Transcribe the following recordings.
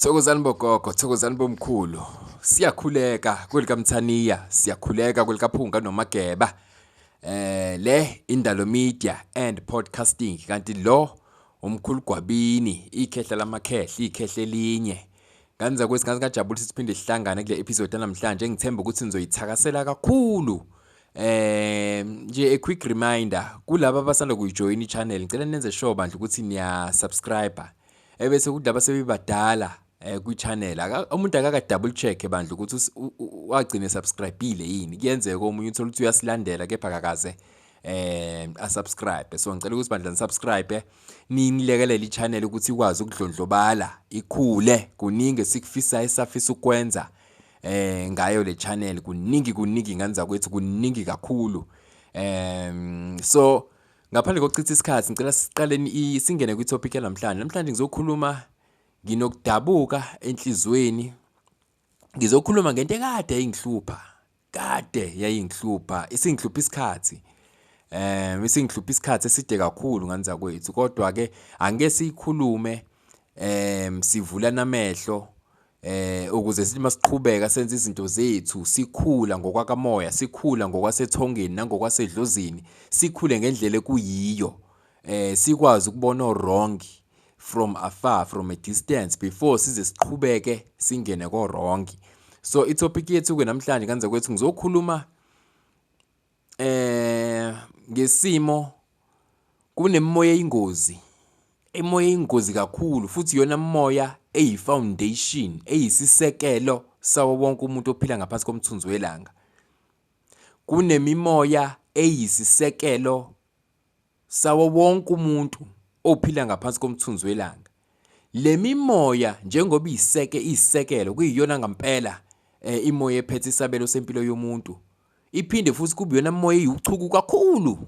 Thokozani bogogo, thokozani bomkhulu. Siyakhuleka kwelikaMthaniya, siyakhuleka kwelikaPhunga noMageba. Le Indalo Media and Podcasting kanti lo umkhulu Gwabini, ikhehla lamakhehla, ikhehla elinye. Ngane zakwethu ngaze ngajabula ukuthi siphinde sihlangane kule episode yanamhlanje engithemba ukuthi nizoyithakasela kakhulu. Nje a quick reminder kulaba abasanda kuyijoyina i-channel, ngicela nenze sure bandla ukuthi niya subscribe. Ebese kuthi laba sebebadala kwi-channel, umuntu akaka double check bandla ukuthi wagcina subscribeile yini. Kuyenzeka omunye uthole ukuthi uyasilandela kepha akakaze asubscribe. So ngicela ukuthi bandla nisubscribe, nilekelele i-channel ukuthi ikwazi ukudlondlobala, ikhule. Kuningi esikufisayo esafisa ukwenza ngayo le channel, kuningi kuningi ngane zakwethu, kuningi kakhulu. So ngaphandle kokuchitha isikhathi ngicela siqaleni singene kwi-topic yanamhlanje. Namhlanje ngizokhuluma nginokudabuka enhlizweni, ngizokhuluma ngento ekade yayingihlupha, kade yayingihlupha, isingihlupha isikhathi. Isingihlupha isikhathi eside kakhulu ngane zakwethu, kodwa ke angeke siyikhulume sivulana amehlo ukuze sithi masiqhubeka senze izinto zethu sikhula ngokwakamoya, sikhula ngokwasethongeni nangokwasedlozini, sikhule ngendlela ekuyiyo, sikwazi ukubona o-wrong from afar, from a distance before size siqhubeke singene ko-wrong. So i-topic yethu ke namhlanje ngane zakwethu, ngizokhuluma ngesimo kunemimoya eyingozi, imoya eyingozi kakhulu futhi iyona moya eyi-foundation, eyisisekelo sawo wonke umuntu ophila ngaphansi komthunzi welanga. Kunemimoya eyisisekelo sawo wonke umuntu ophila ngaphansi komthunzi welanga. Le mimoya njengoba iyiseke isisekelo kuyiyona ngempela imoya ephethe isabelo sempilo yomuntu, iphinde futhi kube iyona moya eyiwuchuku kakhulu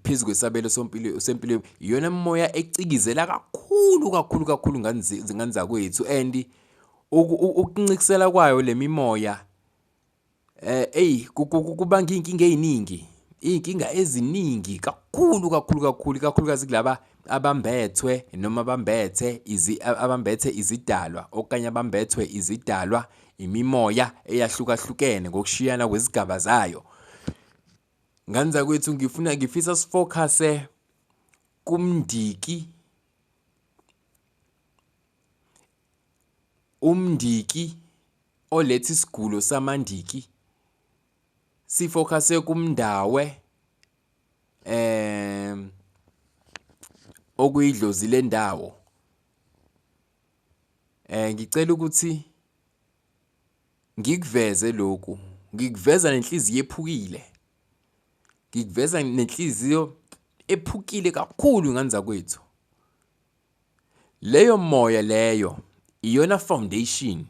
phezu kwesabelo sompilo sempilo, iyona moya ecikizela kakhulu kakhulu kakhulu ngane zakwethu. And ukuncikisela kwayo le mimoya eyi kubanga iy'nkinga ey'ningi, iy'nkinga eziningi kakhulu kakhulu kakhulu, ikakhulukazi kulaba abambethwe noma abambethe abambethe izidalwa okanye abambethwe izidalwa imimoya eyahlukahlukene ngokushiyana kwezigaba zayo. Ngane zakwethu, ngifuna ngifisa sifokhase kumndiki, umndiki oletha isigulo samandiki, sifokhase kumndawe okuyidlozi lendawo. Ngicela ukuthi ngikuveze lokhu, ngikuveza nenhliziyo ephukile, ngikuveza nenhliziyo ephukile kakhulu ngane zakwethu. Leyo moya leyo iyona foundation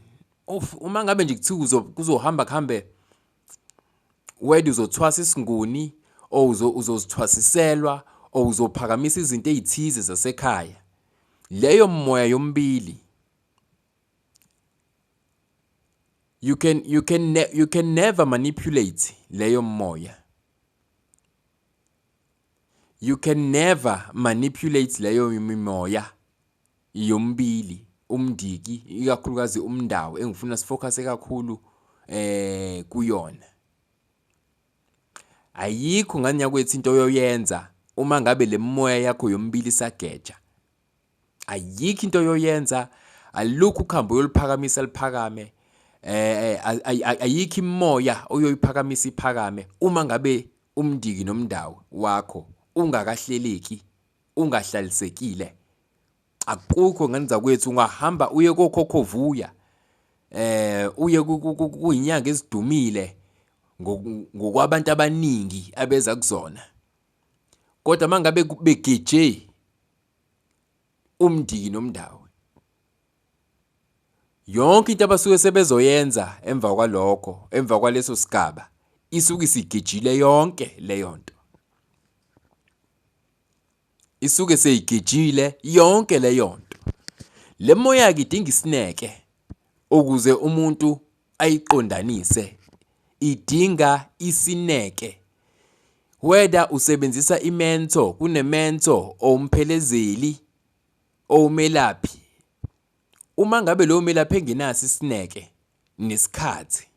of uma ngabe nje kuthiwa kuzohamba kuhambe wena uzothwasa isinguni or uzozithwasiselwa or uzophakamisa izinto ey'thize zasekhaya, leyo moya yombili you can never manipulate leyo moya. You can never manipulate leyo mimoya yombili, umndiki ikakhulukazi umndawo engifuna sifocuse kakhulu kuyona. Ayikho ngane yakwethu into oyoyenza uma ngabe le moya yakho yombili isageja. Ayikho into oyoyenza, alukho ukhambo oyoluphakamisa liphakame. Ayikho imimoya oyoyiphakamisa iphakame uma ngabe umndiki nomndawo wakho ungakahleleki, ungahlalisekile. Akukho ngane zakwethu, ungahamba uye kokhokho vuya, uye kuyinyanga ezidumile ngokwabantu abaningi abeza kuzona, kodwa uma ngabe begeje umndiki nomndawo, yonke into abasuke sebezoyenza emva kwalokho, emva kwaleso sigaba, isuke isigejile yonke leyo nto, isuke seyigejile yonke leyo nto. Le moya-ke idinga isineke ukuze umuntu ayiqondanise, idinga isineke. Whether usebenzisa imentor, kunementor or umphelezeli or umelaphi. Uma ngabe lowo melaphi engenaso isineke nesikhathi,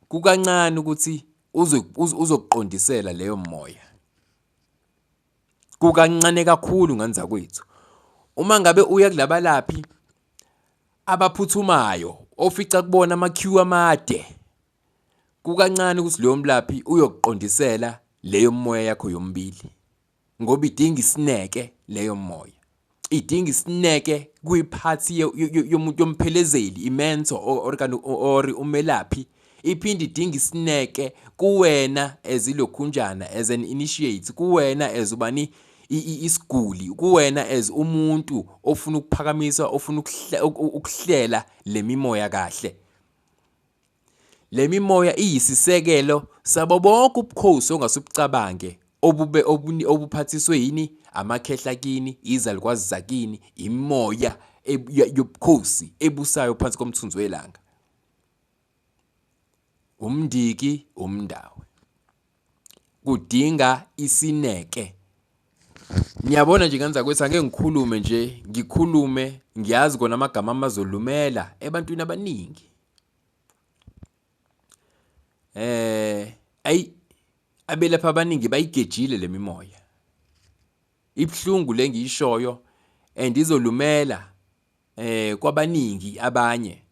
kukancane ukuthi uzokuqondisela leyo moya. Kukancane kakhulu ngane zakwethu. Uma ngabe uya kulabalaphi abaphuthumayo ofica kubona ama-queue amade, kukancane ukuthi loyo mlaphi uyokuqondisela leyo moya yakho yomibili ngoba idinga isineke leyo moya. Idinga isineke kwiphathi yomuntu yomphelezeli i-mentor or kanti or umelaphi. Iphinde idinga isineke kuwena as ilokhunjana as an initiate, kuwena as ubani isiguli, kuwena as umuntu ofuna ukuphakamisa, ofuna ukuhlela le mimoya kahle. Le mimoya iyisisekelo sabo bonke ubukhosi ongase ubucabange obube obuphathiswe yini amakhehla kini, izalukwazi zakini, imimoya yobukhosi ebusayo phansi komthunzi welanga. Umndiki, umndawe. Kudinga isineke. Niyabona nje ngane zakwethu angeke ngikhulume nje, ngikhulume ngiyazi kona amagama ami azolumela ebantwini abaningi. Ayi abelaphi abaningi bayigejile le mimoya. Ibuhlungu le engiyishoyo and izolumela kwabaningi abanye.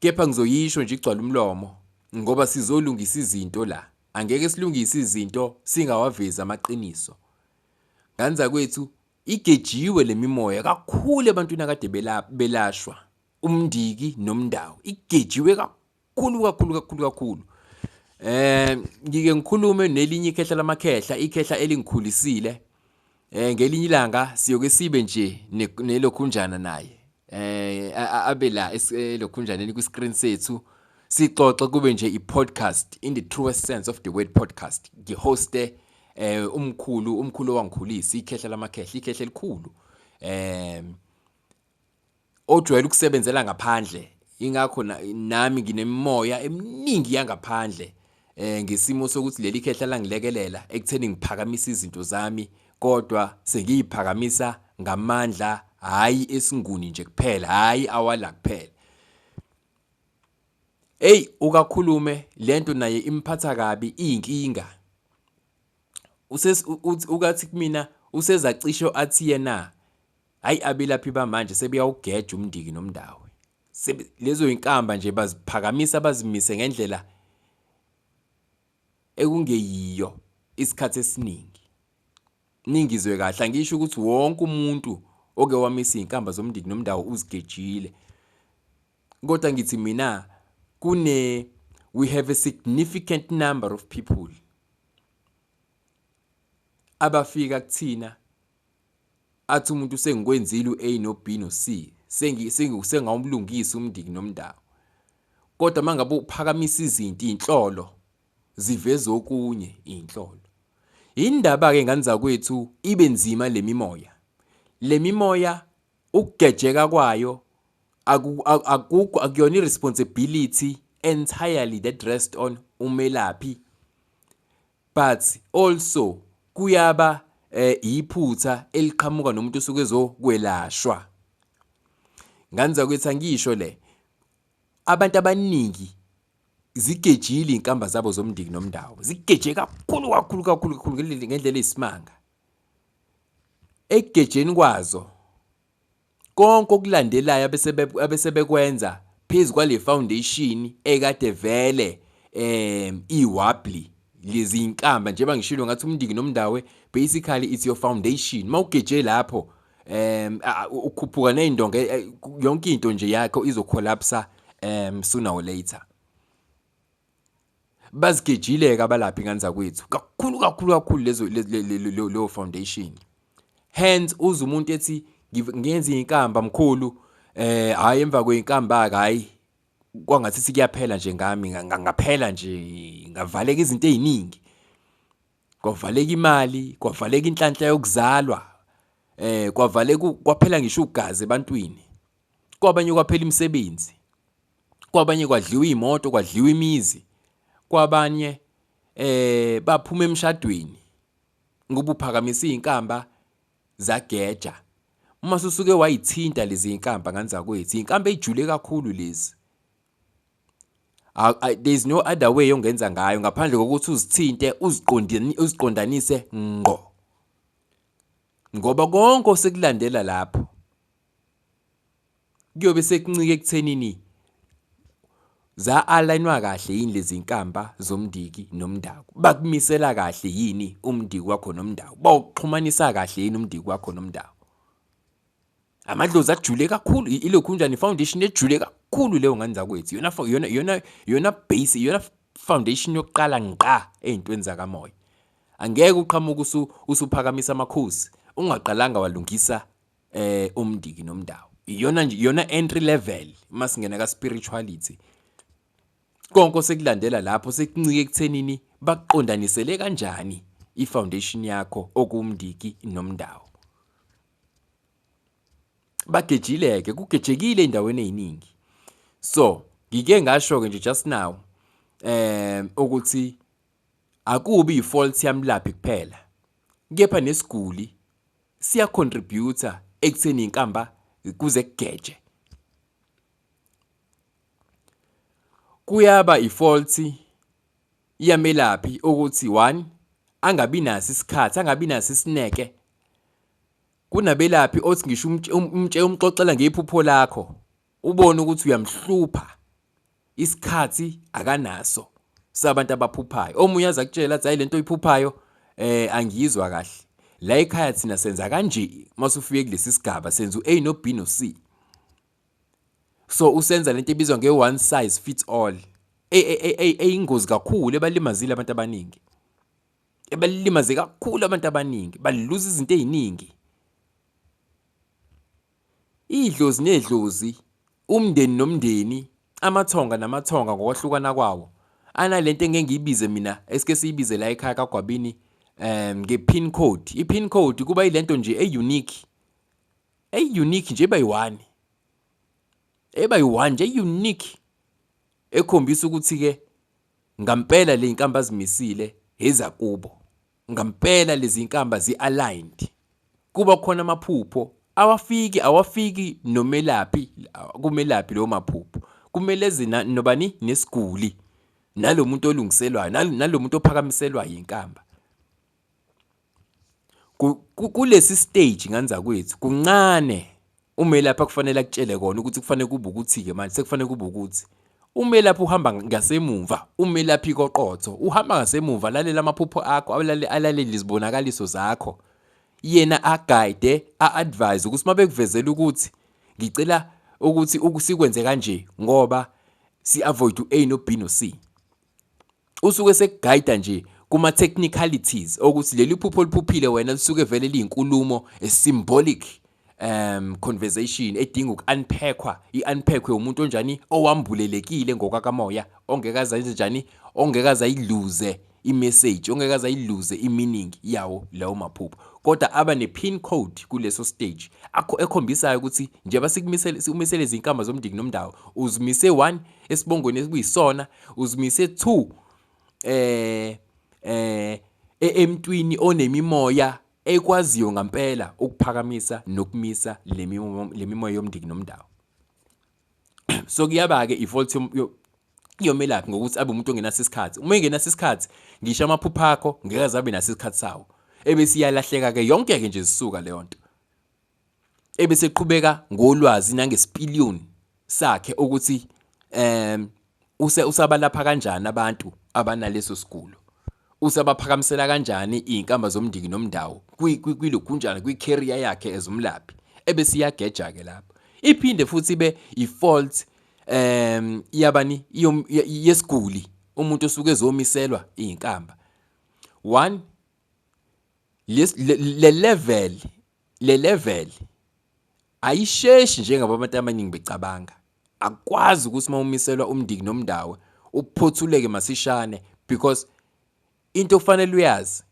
Kepha ngizoyisho nje igcwale umlomo ngoba sizolungisa izinto la. Angeke silungise izinto singawavezi amaqiniso. Ngane zakwethu igejiwe le mimoya kakhulu ebantwini akade belashwa umndiki nomndawo. Igejiwe kakhulu kakhulu kakhulu kakhulu. Ngike ngikhulume nelinye ikhehla lamakhehla, ikhehla elingikhulisile. Ngelinye ilanga siyoke sibe nje nelokhunjana naye. Abe la elokhunjaneni kwi-screen sethu sixoxe kube nje i-podcast in the truest sense of the word podcast. Ngihoste umkhulu, umkhulu owangikhulisa, ikhehla lamakhehla, ikhehla elikhulu. Ojwayele ukusebenzela ngaphandle, ingakho nami nginemimoya eminingi yangaphandle ngesimo sokuthi leli khehla langilekelela ekutheni ngiphakamise izinto zami kodwa sengiyiphakamisa ngamandla hhayi esinguni nje kuphela, hhayi awala kuphela. Eyi ukakhulume lento naye imphatha kabi iyinkinga. Ukathi kumina usezacishe athi yena hhayi abelaphi bamanje sebeyawugeja umndiki nomndawe. Lezo yinkamba nje baziphakamisa bazimise ngendlela ekungeyiyo isikhathi esiningi. Ningizwe kahle, angisho ukuthi wonke umuntu oke wamisa iy'nkamba zomndiki nomndawo uzigejile. Kodwa ngithi mina kune we have a significant number of people abafika kuthina athi umuntu sengikwenzile u-A no-B no-C sengawumlungisa umndiki nomndawo. Kodwa uma ngabe uphakamisa izinto iy'nhlolo ziveza okunye iy'nhlolo. Indaba-ke ngane zakwethu ibe nzima le mimoya. Le mimoya ukugejeka kwayo akukho akuyona i-responsibility entirely that rest on umelaphi but also kuyaba iphutha eliqhamuka nomuntu osuke ezokwelashwa. Ngane zakwethu angisho le, abantu abaningi zigejile iy'nkamba zabo zomndiki nomndawo, zigeje kakhulu kakhulu kakhulu kakhulu ngendlela eyisimanga. Ekugejeni kwazo konke okulandelayo abesebekwenza phezu kwale foundation ekade vele iwabli lezi inkamba njengoba ngishilo ngathi umndiki nomndawe basically it's your foundation mawugeje lapho ukhuphuka nezindonga yonke into nje yakho izocollapse sooner or later. Bazigejile-ke abalaphi ingane zakwethu kakhulu kakhulu kakhulu lezo leyo foundation. Hence uze umuntu ethi ngenza iy'nkamba mkhulu hhayi emva kwey'nkamba-ke hhayi kwangathi sekuyaphela nje ngami ngaphela nje ngavaleka izinto ey'ningi. Kwavaleka imali, kwavaleka inhlanhla yokuzalwa, kwavaleka kwaphela ngisho ugazi ebantwini. Kwabanye kwaphela imisebenzi. Kwabanye kwadliwa iy'moto, kwadliwa imizi. Kwabanye baphuma emshadweni ngoba uphakamisa iy'nkamba zageja. Uma susuke wayithinta lezi zinkampa ngane zakwethu, iy'nkampa ey'jule kakhulu lezi. There is no other way ongenza ngayo ngaphandle kokuthi uzithinte uziqondanise ngqo. Ngoba konke osekulandela lapho kuyobe sekuncike ekuthenini za-align-wa kahle yini lezi nkampa zomndiki nomndako. Bakumisela kahle yini umndiki wakho nomndako? Bawuxhumanisa kahle yini umndiki wakho nomndako? Amadlozi ajule kakhulu, ilokhu njani i-foundation ejule kakhulu leyo ngane zakwethu. Iyona yona yona yona base, iyona foundation yokuqala ngqa ey'ntweni zakamoya. Angeke uqhamuke usuphakamisa amakhosi ungaqalanga walungisa umndiki nomndawo. Iyona nje iyona entry level uma singena ka spirituality. Konke osekulandela lapho sekuncike ekuthenini bakuqondanisele kanjani i-foundation yakho okuwumndiki nomndawo. Bagejile-ke, kugejekile ey'ndaweni ey'ningi. So, ngike ngasho-ke nje just now ukuthi akubi i-fault yamlaphi kuphela, kepha nesiguli siya-contribute-a ekutheni inkamba kuze kugeje. Kuyaba i-fault yamelaphi ukuthi one, angabi naso isikhathi, angabi naso isineke. Kunabelaphi othi ngisho umxoxela ngephupho lakho, ubone ukuthi uyamhlupha, isikhathi akanaso sabantu abaphuphayo. Omunye aze akutshele athi hhayi lento oyiphuphayo angiyizwa kahle. La ekhaya thina senza kanje, uma usufike kulesi sigaba senza u-A no-B no-C. So usenza lento ebizwa nge-one size fits all, eyingozi kakhulu, ebalimazile abantu abaningi. Ebalimaze kakhulu abantu abaningi, baluza izinto ey'ningi. Idlozi nedlozi, umndeni nomndeni, amathonga namathonga ngokwahlukana kwawo, analento engeke ngiyibize mina esike siyibize la ekhaya kaGwabini nge-pin code. I-pin code kuba yilento nje e-unique, e-unique nje eba yi-one, eba yi-one nje e-unique ekhombisa ukuthi-ke ngampela le y'nkambi azimisile ezakubo. Ngampela lezi nkamba zi-aligned. Kuba khona amaphupho awafiki awafiki nomelaphi kumelaphi lowo maphupho. Kumele eze nobani nesiguli nalo muntu olungiselwayo nalo muntu ophakamiselwayo inkamba. Kulesi stage ngane zakwethu kuncane umelaphi akufanele akutshele kona ukuthi kufanele kube ukuthi-ke manje sekufanele kube ukuthi. Umelaphi uhamba ngasemumva, umelaphi koqotho uhamba ngasemumva alalela amaphupho akho, alalele izibonakaliso zakho. Yena a-guide, a-advise ukuthi uma bekuvezela ukuthi ngicela ukuthi sikwenze kanje ngoba si-avoid u-A no-B no-C. Usuke esekugayida nje kuma-technicalities okuthi leli phupho oliphuphile wena lisuke vele liyinkulumo, a symbolic conversation edinga uku-unpack-wa, i-unpack-we umuntu onjani owambulelekile ngokwakamoya, ongeke aze ayenze njani, ongeke aze ayiluze i-message, ongeke aze ayiluze i-meaning yawo lawo maphupho. Kodwa aba ne-pin code kuleso stage akho ekhombisayo ukuthi njengoba sikumisele sikumisele izinkamba zomndiki nomndawo, uzimise one esibongweni ekuyisona, uzimise 2 emntwini onemimoya ekwaziyo ngampela ukuphakamisa nokumisa le mimoya yomndiki nomndawo. So kuyaba-ke i-fault yomelaphi ngokuthi abe umuntu ongenaso isikhathi. Uma engenaso isikhathi, ngisho amaphupho akho ngeke aze abe naso isikhathi sawo. Ebese iyalahleka-ke yonke-ke nje zisuka leyo nto. Ebese eqhubeka ngolwazi nangesipiliyoni sakhe ukuthi usabalapha kanjani abantu abanaleso sigulo. Usabaphakamisela kanjani iy'nkamba zomndiki nomndawo kwilokhunjana kwi-career yakhe as umlaphi. Ebese iyageja-ke lapho. Iphinde futhi ibe i-fault yabani yesiguli, umuntu osuke ezomiselwa iy'nkamba. One, le level, le level ayisheshi njengoba abantu abaningi becabanga. Akukwazi ukuthi uma umiselwa umndiki nomndawo uphothuleke masishane because into okufanele uyazi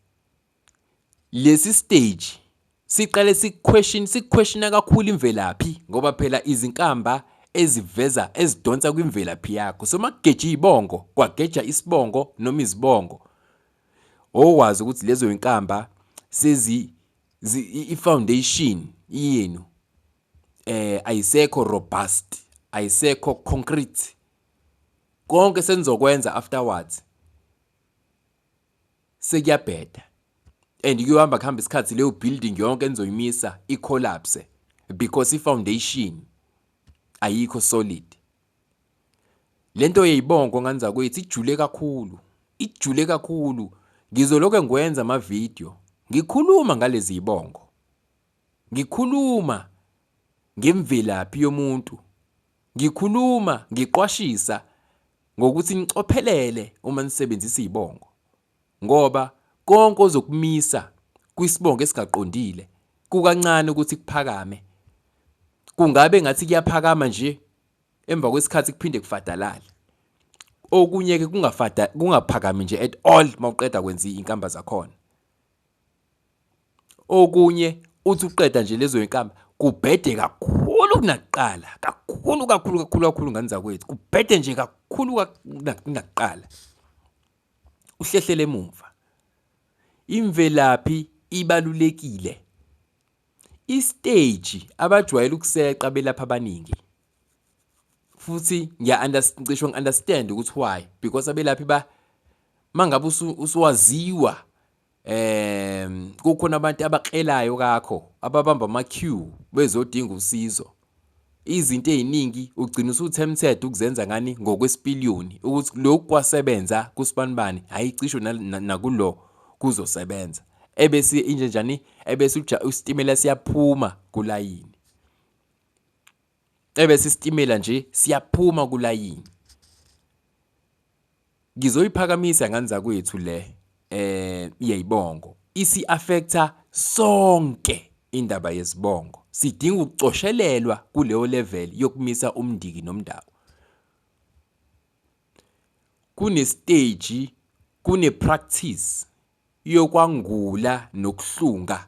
lesi stage siqale siku-question, siku-questiona kakhulu imvelaphi ngoba phela izinkamba eziveza ezidonsa kwimvelaphi yakho. So uma kugeja iy'bongo, kwageja isibongo noma izibongo, owazi ukuthi lezo yinkamba sezi i-foundation yenu. Ayisekho robust, ayisekho concrete. Konke senizokwenza afterwards sekuyabheda and kuyohamba kuhamba isikhathi leyo building yonke enizoyimisa i-collapse because i-foundation ayikho solid. Lento yeyibongo ngane zakwethu ijule kakhulu, ijule kakhulu. Ngizolokhu ngiwenza ama-video ngikhuluma ngalezi zibongo. Ngikhuluma ngemvelaphi yomuntu. Ngikhuluma ngiqwashisa ngokuthi nicophelele uma nisebenzisa izibongo ngoba konke ozokumisa kwisibongo esingaqondile kukancane ukuthi kuphakame. Kungabe ngathi kuyaphakama nje emva kwesikhathi kuphinde kufadalale. Okunye-ke kungafada kungaphakami nje at all mawuqeda kwenza iy'nkamba zakhona. Okunye uthi uqeda nje lezo y'nkamba kubhede kakhulu kunakuqala, kakhulu kakhulu kakhulu kakhulu ngane zakwethu, kubhede nje kakhulu kunakuqala. Uhlehlele emumva. Imvelaphi ibalulekile. Isiteji abajwayele ukuseqa belapha abaningi futhi ngiya cishe ngi-understand ukuthi why because abelaphi ba mangabe usuwaziwa kukhona abantu abaklelayo kakho ababamba ama-queue bezodinga usizo. Izinto ey'ningi ugcina usu-tempted ukuzenza ngani ngokwesipiliyoni ukuthi lokhu kwasebenza kusibanibani hhayi cishe nakulo kuzosebenza. Ebese injenjani ebese isitimela siyaphuma kulayini. Ebese isitimela nje siyaphuma kulayini. Ngizoyiphakamisa ngane zakwethu le yeyibongo. Isi-affect-a sonke indaba yezibongo. Sidinga ukucoshelelwa kuleyo level yokumisa umndiki nomndawo. Kune-stage, kune-practice yokwangula nokuhlunga.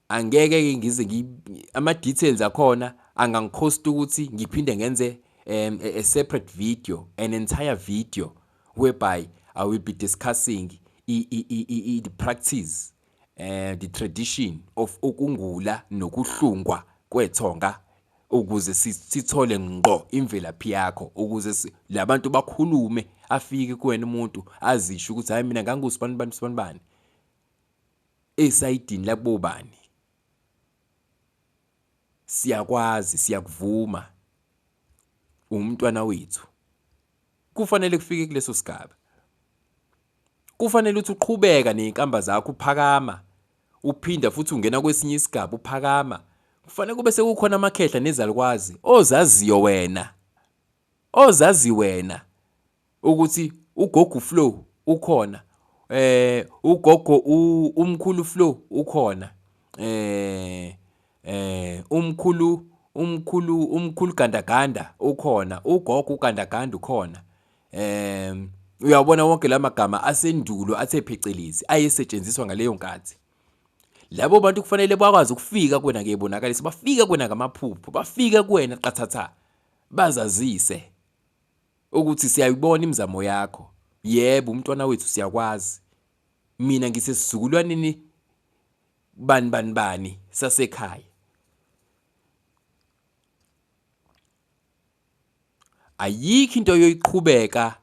Angeke-ke ngize ama-details akhona angangikhosta ukuthi ngiphinde ngenze a separate video, an entire video whereby I will be discussing the practice, the tradition of ukungula nokuhlungwa kwethonga ukuze sithole ngqo imvelaphi yakho, ukuze labantu bakhulume afike kuwena umuntu azisho ukuthi hhayi mina ngangusibani bani sibani bani esayidini lakubobani. Siyakwazi, siyakuvuma, umntwana wethu. Kufanele kufike kuleso sigaba. Kufanele ukuthi uqhubeka ney'nkamba zakho uphakama, uphinda futhi ungena kwesinye isigaba uphakama. Kufanele kube sekukhona amakhehla nezalukwazi ozaziyo wena, ozazi wena ukuthi ugogo uFlow ukhona, ugogo umkhulu Flow ukhona, umkhulu umkhulu umkhulu Gandaganda ukhona, ugogo uGandaganda ukhona. Uyawabona wonke la magama asendulo athe phecelezi ayesetshenziswa ngaleyo nkathi. Labo bantu kufanele bakwazi ukufika kuwena ngey'bonakaliso, bafike kuwena ngamaphupho, bafike kuwena qathatha, bazazise ukuthi siyayibona imizamo yakho. Yebo, umntwana wethu siyakwazi. Mina ngisesizukulwaneni bani bani bani sasekhaya. Ayikho into oyoyiqhubeka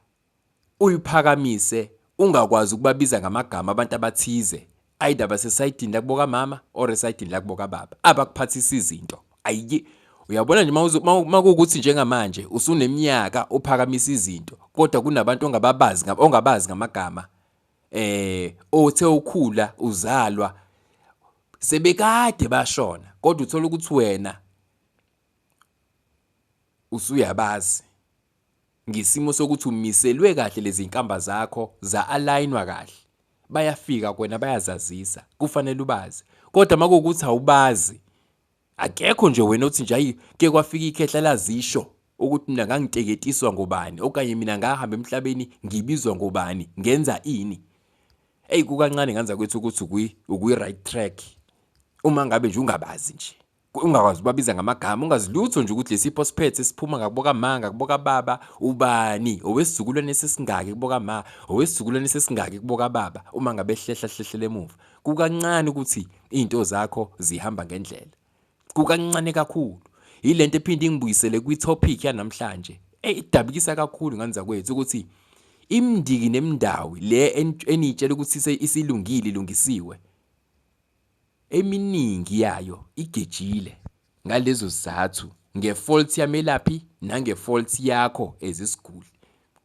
uyiphakamise ungakwazi ukubabiza ngamagama abantu abathize either basesayidini lakubo kamama or esayidini lakubo kababa abakuphathisa izinto. Ayi, uyabona nje makuwukuthi njengamanje usuneminyaka uphakamisa izinto kodwa kunabantu ongababazi ongabazi ngamagama othe ukhula uzalwa sebekade bashona kodwa uthola ukuthi wena usuyabazi ngesimo sokuthi umiselwe kahle lezi nkamba zakho za-align-wa kahle, bayafika kuwena bayazazisa, kufanele ubazi. Kodwa uma kuwukuthi awubazi, akekho nje wena othi nje ayi ke kwafika ikhehla lazisho ukuthi mina ngangiteketiswa ngobani okanye mina ngahamba emhlabeni ngibizwa ngobani ngenza ini. Eyi kukancane nganza kwethu ukuthi ukwi-right track uma ngabe nje ungabazi nje. Ungakwazi ubabiza ngamagama, ungazi lutho nje ukuthi lesipho siphethe siphuma ngakubo kama, ngakubo kababa, ubani, owesizukulwane sesingaki kubo kama, owesizukulwane sesingaki kubo kababa, uma ngabe hlehla hlehlele emuva. Kukancane ukuthi izinto zakho zihamba ngendlela. Kukancane kakhulu. Yilento ephinde ingibuyisele kwi-topic yanamhlanje. Idabukisa kakhulu ngane zakwethu ukuthi imindiki nemindawo le eniyitshela ukuthi isilungile ilungisiwe, eminingi yayo igejile ngalezo zizathu, nge-fault yamelaphi nange-fault yakho as isiguli.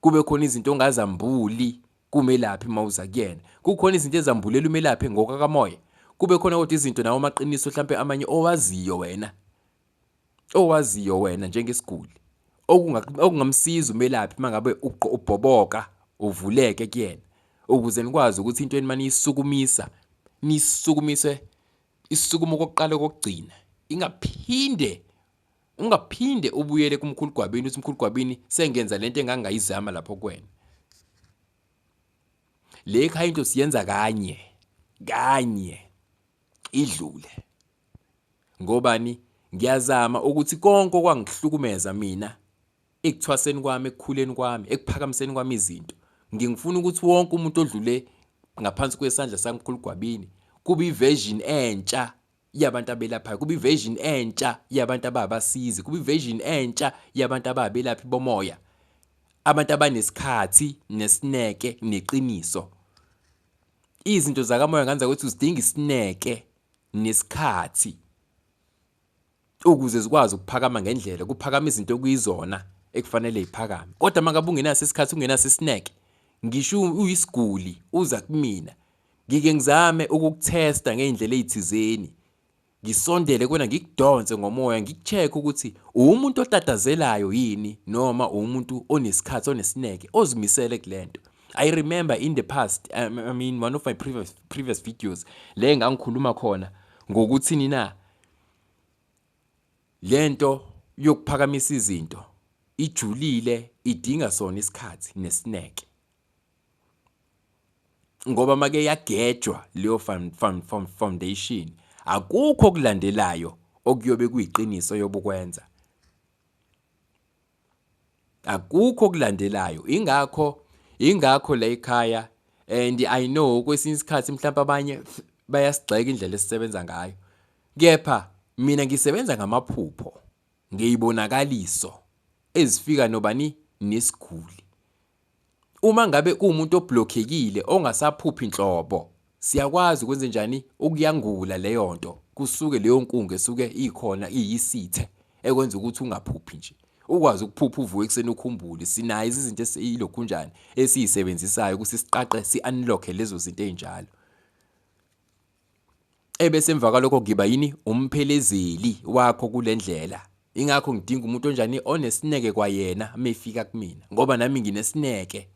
Kube khona izinto ongazambuli kumelaphi mawuza kuyena, kukhona izinto ezambulela umelaphi ngokwakamoya, kube khona kodwa izinto nawo amaqiniso hlampe amanye owaziyo wena, owaziyo wena njengesiguli, okungamsiza umelaphi mangabe ubhoboka uvuleke kuyena, ukuze nikwazi ukuthi into enimane niyisukumisa, niyisukumise isukumo kokuqala kokugcina, ingaphinde ungaphinde ubuyele kuMkhulu Gwabini uthi Mkhulu Gwabini sengenza lento engangayizama lapho kuwena. Le ekhaya into siyenza kanye kanye idlule. Ngobani? Ngiyazama ukuthi konke okwangihlukumeza mina ekuthwaseni kwami, ekukhuleni kwami, ekuphakamiseni kwami izinto, ngingifuna ukuthi wonke umuntu odlule ngaphansi kwesandla saMkhulu Gwabini kube i-version entsha yabantu abelaphayo, kube i-version entsha yabantu ababasizi, kube i-version entsha yabantu ababelaphi bomoya, abantu abanesikhathi nesineke neqiniso. Izinto zakamoya nganza ukuthi uzidinga isineke nesikhathi ukuze zikwazi ukuphakama ngendlela, kuphakama izinto okuyizona ekufanele ziphakame. Kodwa uma ngabe ungenaso isikhathi, ungenaso isineke, ngisho uyisiguli uza kumina, ngike ngizame ukukuthesta ngey'ndlela ey'thizeni, ngisondele kuwena ngikudonse ngomoya, ngiku-check-e ukuthi uwumuntu otatazelayo yini noma uwumuntu onesikhathi, onesineke, ozimisele kule nto. I remember in the past, I mean one of my previous videos le ngangikhuluma khona ngokuthini na, lento yokuphakamisa izinto ijulile, idinga sona isikhathi nesineke. Ngoba make yagejwa leyo foundation, akukho okulandelayo okuyobe kuyiqiniso yobukwenza. Akukho okulandelayo. Ingakho la ekhaya, and I know kwesinye isikhathi mhlawumbe abanye bayasigxeka indlela esisebenza ngayo. Kepha mina ngisebenza ngamaphupho, ngeyibonakaliso ezifika nobani nesiguli. Uma ngabe kuwumuntu oblokhekile ongasaphuphi nhlobo, siyakwazi ukwenze njani ukuyangula leyo nto, kusuke leyo nkungu esuke ikhona iyisithe ekwenza ukuthi ungaphuphi nje. Ukwazi ukuphupha uvuke ekuseni ukhumbule, sinayo izinto esiyilokhunjani esiyisebenzisayo ukuthi siqaqe si-unlock-e lezo zinto ey'njalo. Ebese emva kwalokho ngiba yini umphelezeli wakho kule ndlela. Ingakho ngidinga umuntu onjani onesineke kwayena mefika kumina, ngoba nami nginesineke,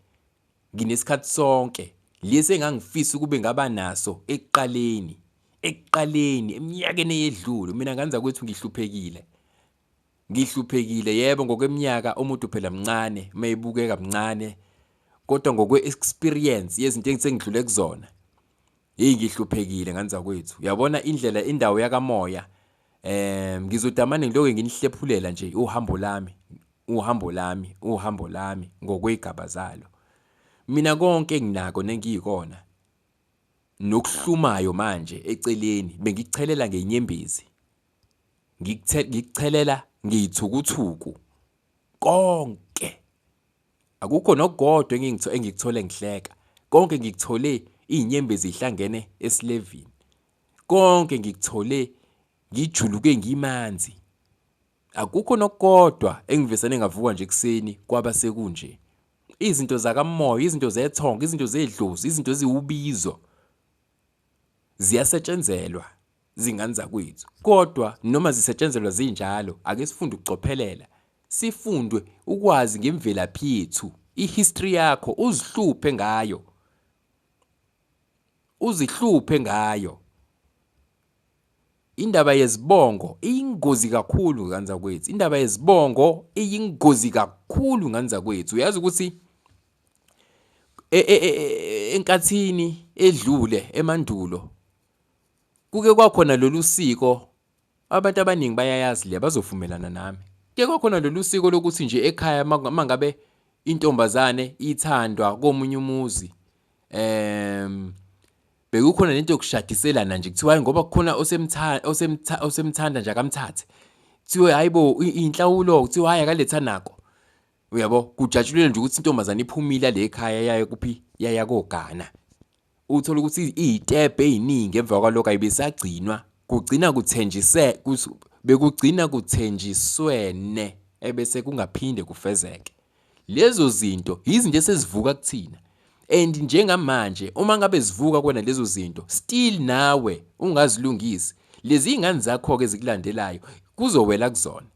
nginesikhathi sonke lesi engangifisa ukube ngaba naso ekuqaleni, ekuqaleni eminyakeni eyedlule. Mina nganza kwethu ngihluphekile, ngihluphekile yebo, ngokweminyaka umuntu phela mncane mayebukeka mncane, kodwa ngokwe-experience yezinto engisengidlule kuzona, Hey, ngihluphekile ngane zakwethu. Uyabona indlela indawo yakamoya, ngizodamane ngiloke nginihlephulela nje uhambo lami, uhambo lami, uhambo lami ngokwey'gaba zalo. Mina konke enginako nengiyikona nokuhlumayo manje eceleni bengikuchelela ngenyembezi, ngikuchelela ngey'thukuthuku konke. Akukho nokukodwa engikuthole ngihleka. Konke ngikuthole iy'nyembezi zihlangene esilevini. Konke ngikuthole ngijuluke ngimanzi. Akukho nokukodwa engivesane ngavuka nje ekuseni kwaba sekunje. Izinto zakamoya, izinto zethongo, izinto zedlozi, izinto eziwubizo ziyasetshenzelwa zingane zakwethu. Kodwa noma zisetshenzelwa zinjalo, ake sifunde ukucophelela, sifundwe ukwazi ngemvelaphi yethu, i-history yakho uzihluphe ngayo, uzihluphe ngayo. Indaba yezibongo iyingozi kakhulu ngane zakwethu, indaba yezibongo iyingozi kakhulu ngane zakwethu. Uyazi ukuthi enkathini edlule emandulo kuke kwakhona lolu siko, abantu abaningi bayayazi le, bazovumelana nami. Kuke kwakhona lolu siko lokuthi nje ekhaya uma ngabe intombazane ithandwa komunye umuzi, bekukhona lento yokushadiselana nje, kuthiwa hhayi ngoba kukhona osemthanda nje akamthathe. Kuthiwe hayibo inhlawulo, kuthiwe hayi akaletha nako. Uyabo, kujatshulelwe nje ukuthi intombazane iphumile le ekhaya yaya kuphi, yaya kogana. Uthola ukuthi iy'tebhu ey'ningi emva kwalokho ayibesagcinwa, kugcina kuthenjise bekugcina kuthenjiswene ebese kungaphinde kufezeke. Lezo zinto yizinto esezivuka kuthina and njengamanje uma ngabe zivuka kuwena lezo zinto still nawe ungazilungisi lezi iy'ngane zakho-ke ezikulandelayo kuzowela kuzona.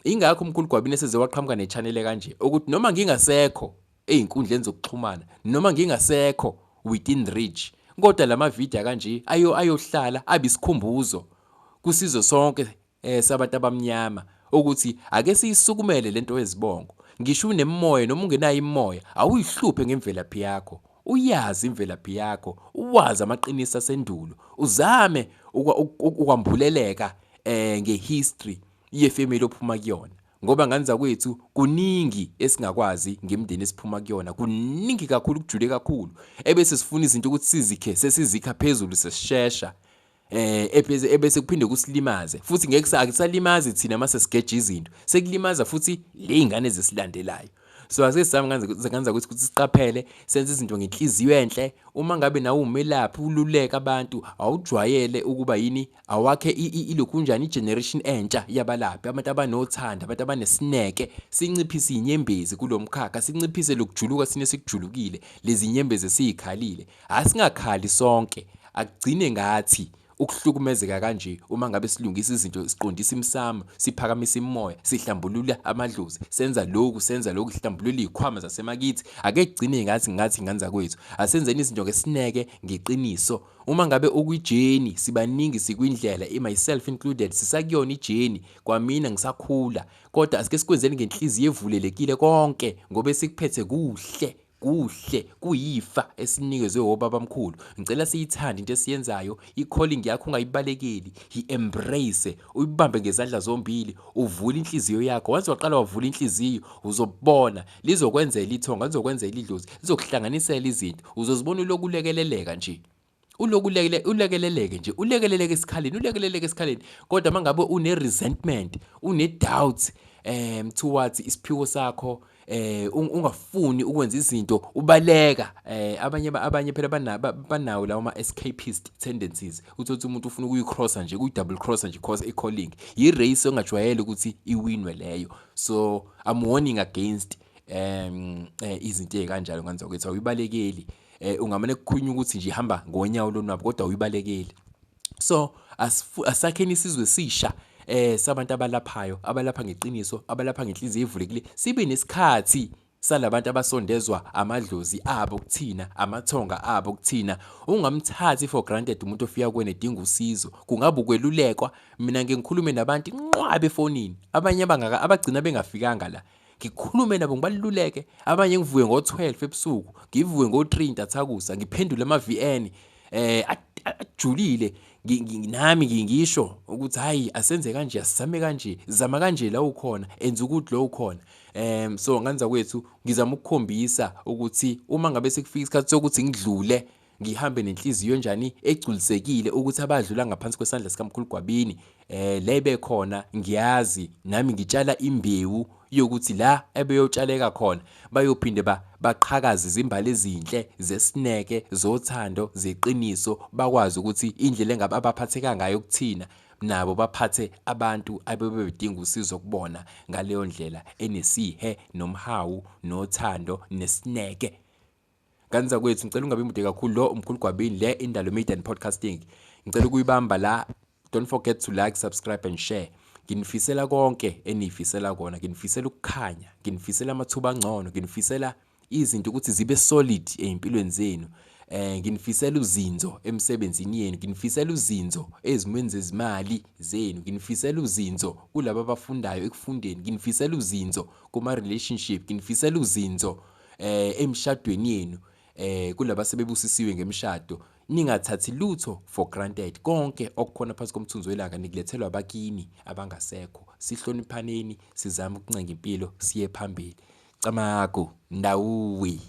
Ingakho umkhulu Gwabini eseze waqhamuka ne-channel kanje ukuthi noma ngingasekho ey'nkundleni zokuxhumana noma ngingasekho within reach kodwa lama video kanje ayo ayohlala abe isikhumbuzo kusizwe sonke sabantu abamnyama ukuthi ake siyisukumele lento yezibongo. Ngisho unemimoya noma ungenayo imimoya awuyihluphe ngemvelaphi yakho, uyazi imvelaphi yakho, uwazi amaqiniso asendulo, uzame ukwambuleleka ngehistory yefamily ophuma kuyona. Ngoba ngane zakwethu kuningi esingakwazi ngemindeni esiphuma kuyona, kuningi kakhulu, kujule kakhulu, ebese sifuna izinto ukuthi sizikhe sesizikha phezulu sesishesha ebese ebese kuphinde kusilimaze futhi ngeke akusalimazi thina mase sigeja izinto, sekulimaza futhi ley'ngane ezisilandelayo. So ake sizame ngane zakwethu ukuthi siqaphele, senze izinto ngenhliziyo enhle. Uma ngabe nawe umelaphi ululeka abantu, awujwayele ukuba yini, awakhe ilokhunjani i-generation entsha yabalaphi, abantu abanothando, abantu abanesineke. Sinciphise iy'nyembezi kulo mkhakha, sinciphise lokujuluka thina esikujulukile, lezi nyembezi esiy'khalile. Asingakhali sonke, akugcine ngathi ukuhlukumezeka kanje uma ngabe silungisa izinto, siqondisa imisamo, siphakamisa imimoya, sihlambulula amadlozi, senza lokhu, senza lokhu, sihlambulula iy'khwama zasemakithi. Ake kugcine ngathi ngathi ngane zakwethu, asenzeni izinto ngesineke, ngeqiniso. Uma ngabe ukwijeni, sibaningi sikwindlela, myself included, sisakuyona ijeni, kwamina ngisakhula, kodwa asike sikwenzeni ngenhliziyo evulelekile konke ngoba esikuphethe kuhle. Kuhle, kuyifa esinikezwe obabamkhulu. Ngicela siyithande into esiyenzayo, i-calling yakho ungayibalekeli, yi-embrace, uyibambe ngezandla zombili, uvule inhliziyo yakho. Once waqala wavula inhliziyo, uzobona lizokwenzela ithonga, lizokwenzela idlozi, lizokuhlanganisela izinto. Uzozibona ulokhu ulekeleleka nje. Ulokhu ulekeleleke nje, ulekeleleke esikhaleni, ulekeleleke esikhaleni. Kodwa uma ngabe une-resentment, une-doubt towards isiphiwo sakho, ungafuni ukwenza izinto, ubaleka. Abanye abanye phela banawo lawo ma-escapist tendencies. Uthole ukuthi umuntu ufuna ukuyi-crossa nje, ukuyi-double crossa nje cause i-calling. I-race ongajwayele ukuthi iwinwe leyo. So I'm warning against izinto ey'kanjalo ngane zakwethu, awuyibalekeli. Ungamane kukhulunywe ukuthi nje ihamba ngonyawo lonwabu kodwa awuyibalekeli. So asakheni isizwe esisha sabantu abalaphayo, abalapha ngeqiniso, abalapha ngenhliziyo evulekile. Sibe nesikhathi salabantu abasondezwa amadlozi abo kuthina, amathonga abo kuthina. Ungamthathi for granted umuntu ofika kuwena edinga usizo. Kungabe ukwelulekwa, mina ngike ngikhulume nabantu inqwaba efonini, abanye abagcina bengafikanga la. Ngikhulume nabo ngibaluleke, abanye ngivuke ngo-12 ebusuku, ngivuke ngo-3 ntathakusa, ngiphendule ama-VN ajulile, nami ngisho ukuthi hhayi asenze kanje, asizame kanje, zama kanje la ukhona, enza ukuthi lo ukhona. So ngane zakwethu ngizama ukukhombisa ukuthi uma ngabe sekufika isikhathi sokuthi ngidlule, ngihambe nenhliziyo enjani egculisekile ukuthi abadlula ngaphansi kwesandla sikamkhulu Gwabini le bekhona, ngiyazi nami ngitshala imbewu yokuthi la ebeyotshaleka khona bayophinde baqhakaze izimbali ezinhle zesineke, zothando, zeqiniso, bakwazi ukuthi indlela engabe abaphatheka ngayo kuthina nabo baphathe abantu abebedinga usizo kubona ngaleyo ndlela enesihe nomhawu nothando nesineke. Ngane zakwethu, ngicela ungabi mude kakhulu, lo umkhulu Gwabini, le Indalo Media and Podcasting. Ngicela ukuyibamba la. Don't forget to like, subscribe and share. Nginifisela konke enifisela kona, nginifisela ukukhanya, nginifisela amathuba angcono, nginifisela izinto ukuthi zibe solid ey'mpilweni zenu. Nginifisela uzinzo emsebenzini yenu, nginifisela uzinzo ezimweni zezimali zenu, nginifisela uzinzo kulaba abafundayo ekufundeni, nginifisela uzinzo kuma-relationship, nginifisela uzinzo emshadweni yenu, kulaba sebebusisiwe ngemishado. Ningathathi lutho for granted, konke okukhona phansi komthunzi welanga nikulethelwa abakini abangasekho. Sihloniphaneni, sizame ukuncenga impilo siye phambili. Camagu, ndawuwi.